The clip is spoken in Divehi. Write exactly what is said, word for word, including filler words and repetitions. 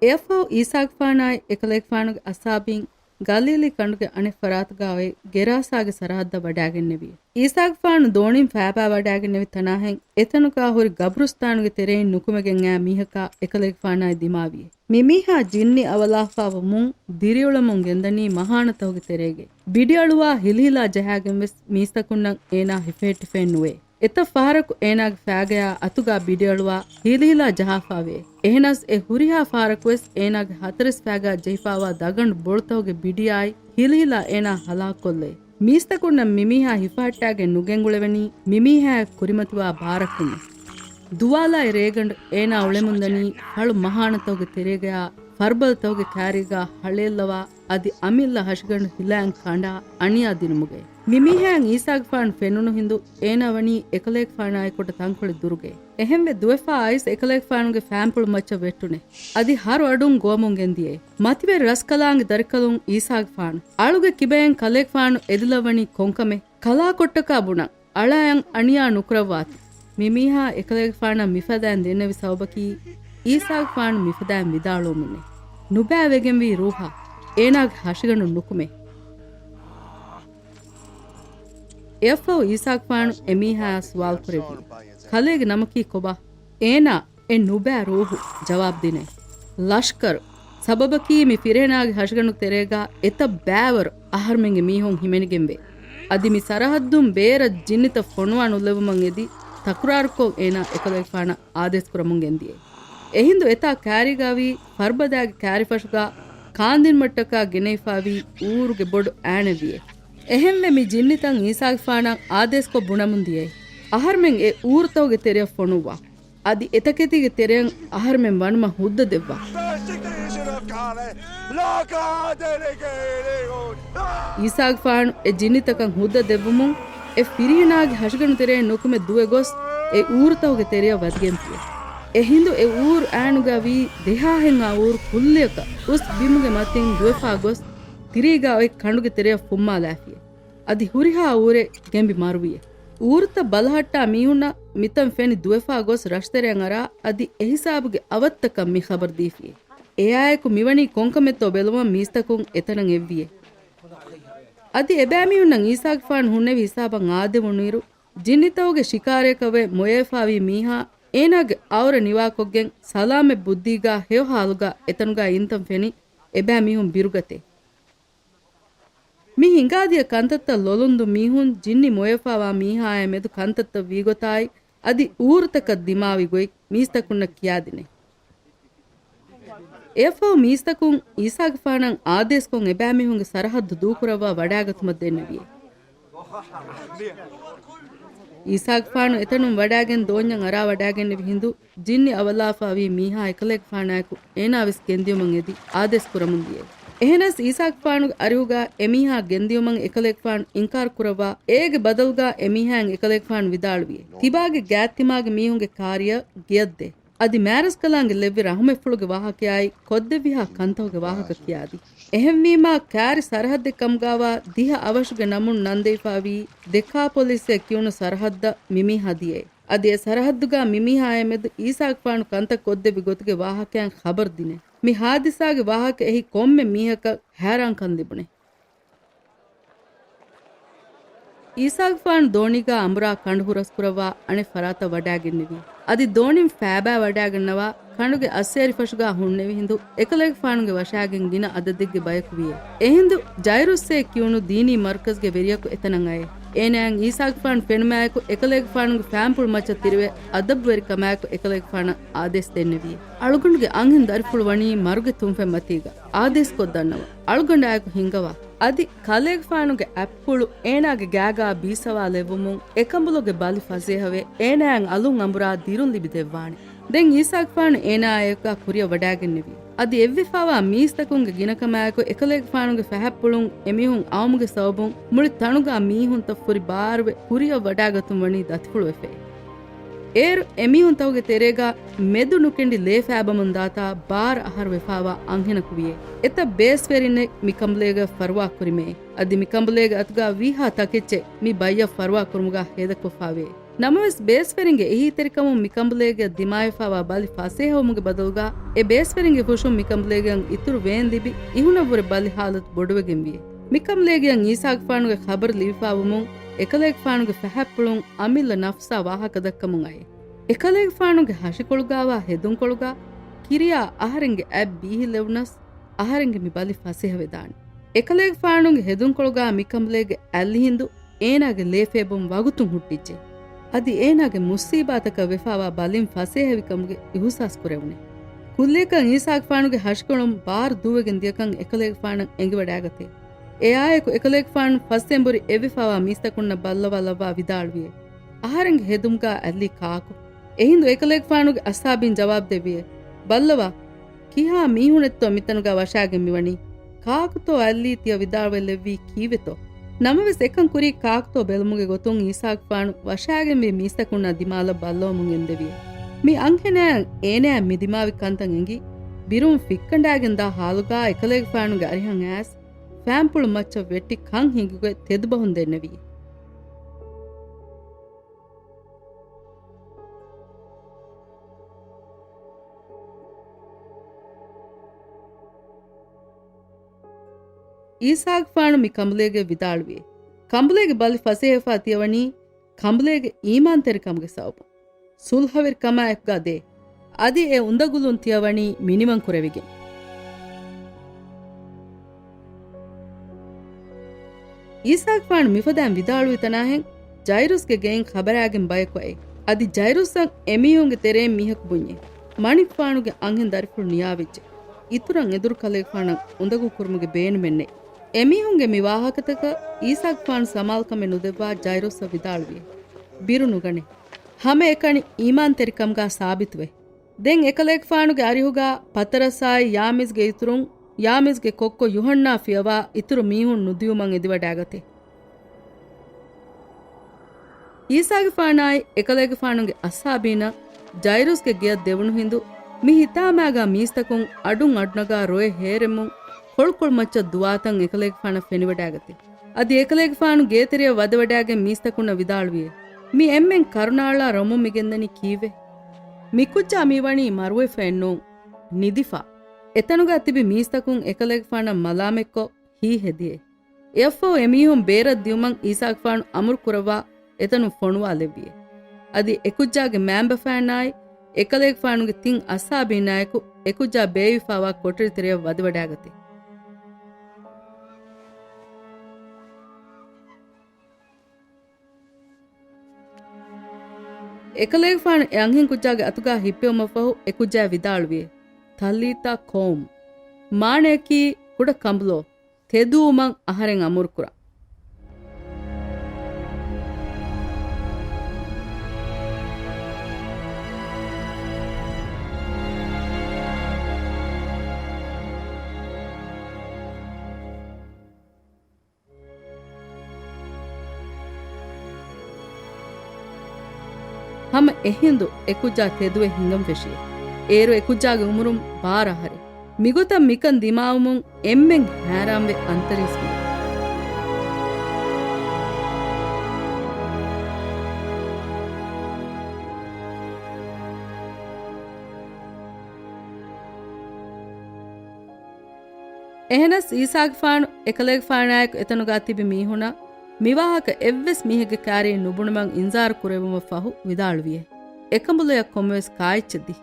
އެއަށްފަހު އީސާގެފާނާއި އެކަލޭގެފާނުގެ އަސްހާބީން ގަލީލީ ކަނޑުގެ އަނެއް ފަރާތުގާ އޮތް ގެރާސާގެ ސަރަހައްދަށް ވަޑާގެންނެވި. އީސާގެފާނު ދޯނިން ފައިބާ ވަޑާގެންނެވި ތަނާހެން އެތަނުގާ ހުރި ގަބުރުސްތާނުގެ ތެރެއިން ނުކުމެގެން އައި މީހަކާ އެކަލޭގެފާނާއި ދިމާވިއެ. މި މީހާ ޖިންނި އަވަލާފާވުމުން ދިރިއުޅެމުން ގެންދަނީ މަހާނަތަކުގެ ތެރޭގައި. ބިޑިއަޅުވާ ހިލިހިލާ ޖަހާގެން ވެސް މީސްތަކުންނަށް އޭނާ ހިފެހެއްޓިފައެއް ނުވޭ. އެތައް ފަހަރަކު އޭނާގެ ފާގަޔާ އަތުގާ ބިޑިއަޅުވާ ހިލިހިލާ ޖަހާފާވޭ. އެހެނަސް އެ ހުރިހާ ފަހަރަކުވެސް އޭނާގެ ހަތަރެސް ފާގާ ޖެހިފާވާ ދަގަނޑު ބޮޅުތަކުގެ ބިޑިއާއި ހިލިހިލާ އޭނާ ހަލާކުކޮށްލޭ. މީސްތަކުންނަށް މިމީހާ ހިފަހައްޓާގެން ނުގެންގުޅެވެނީ މިމީހާއަށް ކުރިމަތިވާ ބާރަކުން. ދުވާލާއި ރޭގަނޑު އޭނާ އުޅެމުންދަނީ ފަޅު މަހާނަތަކުގެ ތެރޭގަޔާ ފަރުބަދަތަކުގެ ކާރީގާ ހަޅޭއްލަވާ އަދި އަމިއްލަ ހަށިގަނޑު ހިލައިން ކަނޑާ އަނިޔާ ދިނުމުގައި. މި މީހާއަށް އީސާގެފާނު ފެނުނު ހިނދު އޭނާ ވަނީ އެކަލޭގެފާނާއެކު ތަންކޮޅެއް ދުރުގައި. އެހެންވެ ދުވެފާ އައިސް އެކަލޭގެފާނުގެ ފާންޕުޅު މައްޗަށް ވެއްޓުނެ. އަދި ހަރު އަޑުން ގޮވަމުން ގެންދިޔައީ. މަތިވެރި ރަސްކަލާނގެ ދަރިކަލުން އީސާގެފާނު އަޅުގެ ކިބައިން ކަލޭގެފާނު އެދިލައްވަނީ ކޮންކަމެއް؟ ކަލާކޮށްޓަކާ ބުނަން. އަޅާއަށް އަނިޔާ ނުކުރައްވާތި. މި މީހާ އެކަލޭގެފާނަށް މިފަދައިން ދެންނެވި ސަބަބަކީ އީސާގެފާނު މިފަދައިން ވިދާޅުވުމުންނޭ. ނުބައި ވެގެންވީ ރޫހާ، އޭނާގެ ހަށިގަނޑު ނުކުމޭ. އެއަށްފަހު އީސާގެފާނު އެމީހާއާ ސުވާލު ކުރެއްވި، ކަލޭގެ ނަމަކީ ކޮބާ؟ އޭނާ އެ ނުބައި ރޫހު ޖަވާބު ދިނޭ. ލަޝްކަރު. ސަބަބަކީ މި ފިރިހެނާގެ ހަށިގަނޑު ތެރޭގާ އެތައް ބައިވަރު އަހަރުމެންގެ މީހުން ހިމެނިގެންވޭ. އަދި މި ސަރަހައްދުން ބޭރަށް ޖިންނިތައް ފޮނުވާ ނުލެވުމަށް އެދި ތަކުރާރުކޮށް އޭނާ އެކަލޭގެފާނަށް އާދޭސް ކުރަމުން ގެންދިޔޭ. އެހިނދު އެތާ ކާރީގާވީ ފަރުބަދައިގެ ކާރިފަށުގާ ކާންދިނުމަށްޓަކާ ގެނެވިފާވީ އޫރުގެ ބޮޑު އާނެއް ވިއޭ. އެހެންވެ މި ޖިންނިތައް އީސާގެފާނަށް އާދޭސްކޮށް ބުނަމުން ދިޔައީ، އަހަރުމެން އެ އޫރުތަކުގެ ތެރެއަށް ފޮނުއްވާ. އަދި އެތަކެތީގެ ތެރެއަށް އަހަރުމެން ވަނުމަށް ހުއްދަ ދެއްވާ. އީސާގެފާނު އެ ޖިންނިތަކަށް ހުއްދަ ދެއްވުމުން އެ ފިރިހެނާގެ ހަށިގަނޑު ތެރެއިން ނުކުމެ ދުވެ ގޮސް އެ އޫރުތަކުގެ ތެރެއަށް ވަދެގެންފިއެ. އެ ހިނދު އެ އޫރު އާނުގަ ވީ ދެހާހެއްހާ އޫރު ކުއްލިއަކަށް އުސް ބިމުގެ މަތިން ދުވެފާ ގޮސް ތިރީގާ އޮތް ކަނޑުގެ ތެރެއަށް ފުއްމާލާފިއެ. އަދި ހުރިހާ އޫރެއް ގެނބި މަރުވިއެ. އޫރުތައް ބަލަހައްޓާ މީހުންނަށް މިތަން ފެނި ދުވެފާ ގޮސް ރަށްތެރެއަށް އަރާ އަދި އެހިސާބުގެ އަވަށްތަކަށް މި ޚަބަރު ދީފިއެ. އެއާއެކު މިވަނީ ކޮންކަމެއްތޯ ބެލުމަށް މީސްތަކުން އެތަނަށް އެއްވިއެ. އަދި އެބައިމީހުންނަށް އީސާގެފާނު ހުންނެވި ހިސާބަށް އާދެވުނުއިރު، ޖިންނިތަކުގެ ޝިކާރަޔަކަށް އޮތް މޮޔަފާވި މީހާ އޭނާގެ އައުރަ ނިވާކޮށްގެން ސަލާމަތް ބުއްދީގާ ހެޔޮ ހާލުގާ އެތަނުގާ އިންތަން ފެނި އެބައިމީހުން ބިރުގަތޭ. މި ހިނގާދިޔަ ކަންތައްތައް ލޮލުންދު މީހުން ޖިންނި މޮޔަފާވާ މީހާއާ މެދު ކަންތައްތައް ވީގޮތާއި، އަދި އޫރުތަކަށް ދިމާވި ގޮތް މީސްތަކުންނަށް ކިޔާދިނޭ. އެއަށްފަހު މީސްތަކުން އީސާގެފާނަށް އާދޭސްކޮށް އެބައިމީހުންގެ ސަރަހައްދު ދޫކުރައްވާ ވަޑާގަތުމަށް ދެންނެވިއޭ. އީސާގެފާނު އެތަނުން ވަޑާގެން ދޯންޏަށް އަރާވަޑާގެންނެވި ހިނދު، ޖިންނި އަވަލާފާވީ މީހާ އެކަލޭގެފާނާއެކު އޭނާވެސް ގެންދިޔުމަށް އެދި އާދޭސް ކުރަމުން ދިޔައެވެ. އެހެނަސް އީސާގެފާނުގެ އަރިހުގާ އެމީހާ ގެންދިޔުމަށް އެކަލޭގެފާނު އިންކާރު ކުރައްވާ، އޭގެ ބަދަލުގާ އެމީހާއަށް އެކަލޭގެފާނު ވިދާޅުވިއޭ، ތިބާގެ ގާތްތިމާގެ މީހުންގެ ކާރިއަށް ގެޔަށްދޭ. އަދި މާރަސްކަލާނގެ ލެއްވި ރަހުމަތްފުޅުގެ ވާހަކަޔާއި ކޮށްދެއްވިހާ ކަންތަކުގެ ވާހަކަ ކިޔާދި. އެހެންވީމާ، ކާރި ސަރަހައްދެއް ކަމުގާވާ ދިހަ އަވަށުގެ ނަމުން ނަންދެވިފާވީ ދެކާޕޮލިސްއޭ ކިޔުނު ސަރަހައްދަށް މިމީހާ ދިޔައޭ. އަދި އެ ސަރަހައްދުގާ މިމީހާއާ މެދު އީސާގެފާނު ކަންތައް ކޮށްދެއްވި ގޮތުގެ ވާހަކައިން ޚަބަރު ދިނޭ. މި ހާދިސާގެ ވާހަކަ އެހީ ކޮންމެ މީހަކަށް ހައިރާންކަން ލިބުނޭ. އީސާގެފާނު ދޯނީގާ އަނބުރާ ކަނޑު ހުރަސްކުރައްވާ އަނެއް ފަރާތަށް ވަޑާގެންނެވި. އަދި ދޯނިން ފައިބާ ވަޑާގަންނަވާ ކަނޑުގެ އައްސޭރިފަށުގާ ހުންނެވި ހިނދު، އެކަލޭގެފާނުގެ ވަށާގެން ގިނަ އަދަދެއްގެ ބަޔަކު ވިއޭ. އެހިނދު ޖައިރުއްސޭ ކިޔުނު ދީނީ މަރުކަޒްގެ ވެރިޔަކު އެތަނަށް އައޭ. އޭނާއަށް އީސާގެފާނު ފެނުމާއެކު އެކަލޭގެފާނުގެ ފާންޕުޅު މައްޗަށް ތިރިވެ، އަދަބުވެރިކަމާއެކު އެކަލޭގެފާނަށް އާދޭސް ދެންނެވިއޭ. އަޅުގަނޑުގެ އަންހެން ދަރިފުޅު ވަނީ މަރުގެ ތުންފަތް މަތީގަ. އާދޭސްކޮށްދަންނަވަ. އަޅުގަނޑާއެކު ހިންގަވާ. އަދި ކަލޭގެފާނުގެ އަތްޕުޅު އޭނާގެ ގާގާ ބީސަވާލެއްވުމުން އެކަނބުލުގެ ބަލި ފަސޭހަވެ، އޭނާއަށް އަލުން އަނބުރާ ދިރުން ލިބި ދެއްވާނެ. ދެން އީސާގެފާނު އޭނާއާއެކުގާ ކުރިއަށް ވަޑާގެންނެވި. އަދި އެއްވެފާވާ މީސްތަކުންގެ ގިނަކަމާއެކު އެކަލޭގެފާނުގެ ފަހަތްޕުޅުން އެމީހުން އައުމުގެ ސަބަބުން މުޅި ތަނުގާ މީހުންތައް ފުރި ބާރުވެ ކުރިއަށް ވަޑާގަތުން ވަނީ ދަތިފުޅުވެފައި. އޭރު އެމީހުންތަކުގެ ތެރޭގާ މެދު ނުކެނޑި ލޭ ފައިބަމުން ދާތާ ބާރަ އަހަރު ވެފާވާ އަންހެނަކު ވިއޭ. އެތައް ބޭސްވެރިންނެއް މި ކަނބުލޭގަ ފަރުވާ ކުރިމޭ. އަދި މި ކަނބުލޭގެ އަތުގާ ވީހާ ތަކެއްޗެއް މި ބައްޔަށް ފަރުވާ ކުރުމުގާ ހޭދަކޮށްފާވޭ. ނަމަވެސް، ބޭސްވެރިންގެ އެހީތެރިކަމުން މި ކަނބުލޭގެއަށް ދިމާވެފާވާ ބަލި ފަސޭހަވުމުގެ ބަދަލުގަ، އެ ބޭސްވެރިންގެ ފުށުން މި ކަނބުލޭގެއަށް އިތުރު ވޭން ލިބި، އިހުނަށްވުރެ ބަލި ހާލަތު ބޮޑުވެގެން ވިއެ. މި ކަނބުލޭގެއަށް އީސާގެފާނުގެ ޚަބަރު ލިބިފާވުމުން، އެކަލޭގެފާނުގެ ފަހަތްޕުޅުން އަމިއްލަ ނަފްސާ ވާހަކަ ދައްކަމުން އައި. އެކަލޭގެފާނުގެ ހަށިކޮޅުގާވާ ހެދުންކޮޅުގާ ކިރިޔާ އަހަރެންގެ އަތް ބީހިލެވުނަސް، އަހަރެންގެ މި ބަލި ފަސޭހަވެދާނެ. އެކަލޭގެފާނުގެ ހެދުންކޮޅުގާ މި ކަނބުލޭގެ އަތްލިހިނދު އޭނާގެ ލޭފޭބުން ވަގުތުން ހުއްޓިއްޖެ. އަދި އޭނާގެ މުސީބާތަކަށް ވެފާވާ ބަލިން ފަސޭހަވިކަމުގެ އިހުސާސް ކުރެވުނެ. ކުއްލިއަކަށް އީސާގެފާނުގެ ހަށިކޮޅުން ބާރު ދޫވެގެން ދިޔަކަން އެކަލޭގެފާނަށް އެނގިވަޑާގަތޭ. އެއާއެކު އެކަލޭގެފާނު ފަސްއެނބުރި އެއްވެފާވާ މީސްތަކުންނަށް ބައްލަވާލައްވާ ވިދާޅުވިއޭ. އަހަރެންގެ ހެދުމުގާ އަތްލީ ކާކު؟ އެހިނދު އެކަލޭގެފާނުގެ އަސްހާބީން ޖަވާބު ދެއްވިއޭ. ބައްލަވާ! ކިހާ މީހުނެއްތޯ މިތަނުގާ ވަށާގެން މިވަނީ؟ ކާކުތޯ އަތްލީ ތިޔަ ވިދާޅުވެލެއްވީ ކީއްވެތޯ؟ ނަމަވެސް އެކަން ކުރީ ކާކުތޯ ބެލުމުގެ ގޮތުން އީސާގެފާނު ވަށާގެންވި މީސްތަކުންނާ ދިމާލަށް ބައްލަވަމުން ގެންދެވިއޭ. މި އަންހެނާއަށް އޭނައަށް މި ދިމާވި ކަންތައް އެނގި، ބިރުން ފިއްކަނޑާގެން ދާ ހާލުގާ އެކަލޭގެފާނުގެ އަރިހަށް އައިސް، ފައިންޕުޅު މައްޗަށް ވެއްޓި ކަން ހިނގިގޮތް ތެދުބަހުން ދެންނެވިއޭ. އީސާގެފާނު މި ކަނބުލޭގެ ވިދާޅުވިއޭ. ކަނބުލޭގެ ބަލި ފަސޭހަވެފާ ތިޔަވަނީ ކަނބުލޭގެ އީމާންތެރިކަމުގެ ސަބަބުން. ސުލްހަވެރިކަމާއެކުގާ ދޭ. އަދި އެ އުނދަގުލުން ތިޔަވަނީ މިނިވަން ކުރެވިގެން. އީސާގެފާނު މިފަދައިން ވިދާޅުވި ތަނާހެން ޖައިރުސްގެ ގެއިން ޚަބަރާގެން ބަޔަކު އައި. އަދި ޖައިރުސްއަށް އެމީހުންގެ ތެރެއިން މީހަކު ބުންޏޭ. މަނިކުފާނުގެ އަންހެން ދަރިފުޅު ނިޔާވެއްޖެ. އިތުރަށް އެދުރު ކަލޭގެފާނަށް އުނދަގޫ ކުރުމުގެ ބޭނުމެއް ނެތް. އެމީހުންގެ މި ވާހަކަތަކަށް އީސާގެފާނު ސަމާލުކަމެއް ނުދެއްވާ ޖައިރުސްއަށް ވިދާޅުވިއޭ. ބިރު ނުގަނޭ. ހަމައެކަނި އީމާންތެރިކަމުގާ ސާބިތުވޭ. ދެން އެކަލޭގެފާނުގެ އަރިހުގާ ޕަތަރަސްއާއި ޔާމީޒްގެ އިތުރުން، ޔާމީޒްގެ ކޮއްކޮ ޔޫހަންނާ ފިޔަވާ އިތުރު މީހުން ނުދިއުމަށް އެދިވަޑާގަތޭ. އީސާގެފާނާއި އެކަލޭގެފާނުގެ އަސްހާބީންނަށް ޖައިރުސްގެ ގެއަށް ދެވުނު ހިނދު، މި ހިތާމާގާ މީސްތަކުން އަޑުން އަޑުނަގާ ރޮއެ ހޭރެމުން ކޮޅުކޮޅު މައްޗަށް ދުވާތަން އެކަލޭގެފާނަށް ފެނިވަޑާގަތޭ. އަދި އެކަލޭގެފާނު ގޭތެރެއަށް ވަދެވަޑާގެން މީސްތަކުންނަށް ވިދާޅުވިއޭ، މި އެންމެން ކަރުނައަޅާ ރޮމުން މިގެންދަނީ ކީއްވެ؟ މި ކުއްޖާ މިވަނީ މަރުވެފައެއްނޫން، ނިދިފަ. އެތަނުގާ ތިބި މީސްތަކުން އެކަލޭގެފާނަށް މަލާމަތްކޮށް ހީހެދިއޭ. އެއަށްފަހު އެމީހުން ބޭރަށް ދިއުމަށް އީސާގެފާނު އަމުރު ކުރައްވާ އެތަނުން ފޮނުވާލެއްވިއޭ. އަދި އެކުއްޖާގެ މައިންބަފައިންނާއި އެކަލޭގެފާނުގެ ތިން އަސްހާބީންނާއެކު އެކުއްޖާ ބޭއްވިފާވާ ކޮޓަރި ތެރެއަށް ވަދެވަޑާގަތީ. އެކަލޭގެފާނު އެ އަންހެން ކުއްޖާގެ އަތުގާ ހިއްޕެވުމަށްފަހު އެކުއްޖާ ވިދާޅުވިއޭ، ތައްލީތާ ޤައުމް. މާނަޔަކީ، ކުޑަ ކަނބުލޯ، ތެދުވުމަށް އަހަރެން އަމުރުކުރަން. ހަމަ އެހިނދު އެކުއްޖާ ތެދުވެ ހިނގަން ފެށިއޭ. އޭރު އެކުއްޖާގެ އުމުރުން ބާރަ އަހަރެއް. މިގޮތަށް މިކަން ދިމާވުމުން އެންމެން ހައިރާންވެ އަންތަރީސްވި. އެހެނަސް އީސާގެފާނު އެކަލޭގެފާނާއެކު އެތަނުގާ ތިބި މީހުނަށް މިވާހަކަ އެއްވެސް މީހެއްގެ ކާރީ ނުބުނުމަށް އިންޒާރު ކުރެއްވުމަށްފަހު ވިދާޅުވިއޭ، އެކަނބުލޮޔަށް ކޮންމެވެސް ކާއެއްޗެއް ދި.